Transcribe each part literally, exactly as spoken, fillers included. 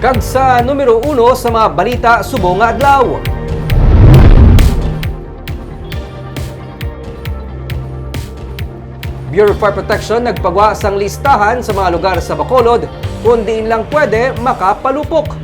Kag sa numero uno sa mga balita subong nga adlaw. Bureau of Fire Protection nagpagwa sang listahan sa mga lugar sa Bacolod kung diin lang pwede makapalupok.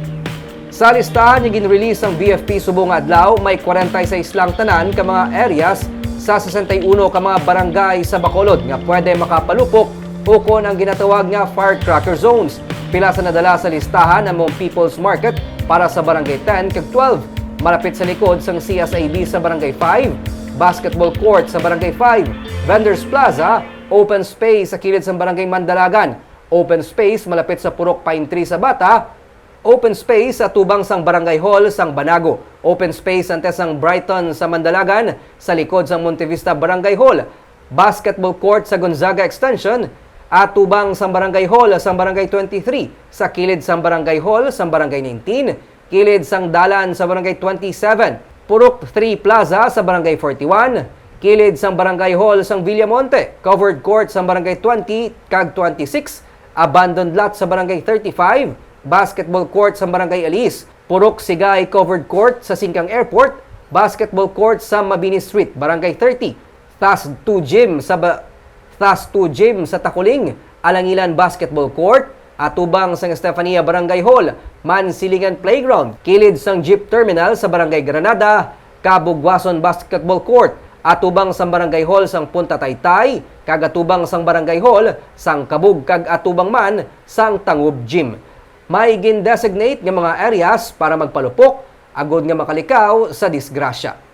Sa listahan nga gin-release sang B F P subong nga adlaw, may kwarenta y seis lang tanan ka mga areas sa sesenta y uno ka mga barangay sa Bacolod nga pwede makapalupok ukon ang ginatawag nga firecracker zones. Pila sa nadala sa listahan amo ang People's Market para sa Barangay ten kag twelve, malapit sa likod sang C S I B sa Barangay five, basketball court sa Barangay five, Vendors Plaza, open space sa kilid sang Barangay Mandalagan, open space malapit sa Purok Pine Tree sa Bata, open space sa tubang sang Barangay Hall sang Banago, open space antes sang Brighton sa Mandalagan, sa likod sang Montevista Barangay Hall, basketball court sa Gonzaga Extension, atubang sang Barangay Hall sang Barangay twenty-three, sa kilid sang Barangay Hall sang Barangay nineteen, kilid sang dalan sa Barangay twenty-seven, Purok three Plaza sa Barangay forty-one, kilid sang Barangay Hall sang Villamonte, covered court sang Barangay twenty kag twenty-six, abandoned lot sa Barangay thirty-five, basketball court sa Barangay Aliz, Purok Sigay covered court sa Singkang Airport, basketball court sa Mabini Street, Barangay thirty, Thas two Gym sa ba-, Thas two Gym sa Taculing, Alangilan Basketball Court, atubang sang Estefania Barangay Hall, Mansilingan Playground, kilid sang Jeep Terminal sa Barangay Granada, Kabugwason Basketball Court, atubang sang Barangay Hall sang Punta Taytay, kag atubang sang Barangay Hall sang Kabug kag atubang man sang Tangub Gym. May gin-designate nga mga areas para magpalupok agod nga makalikaw sa disgrasya.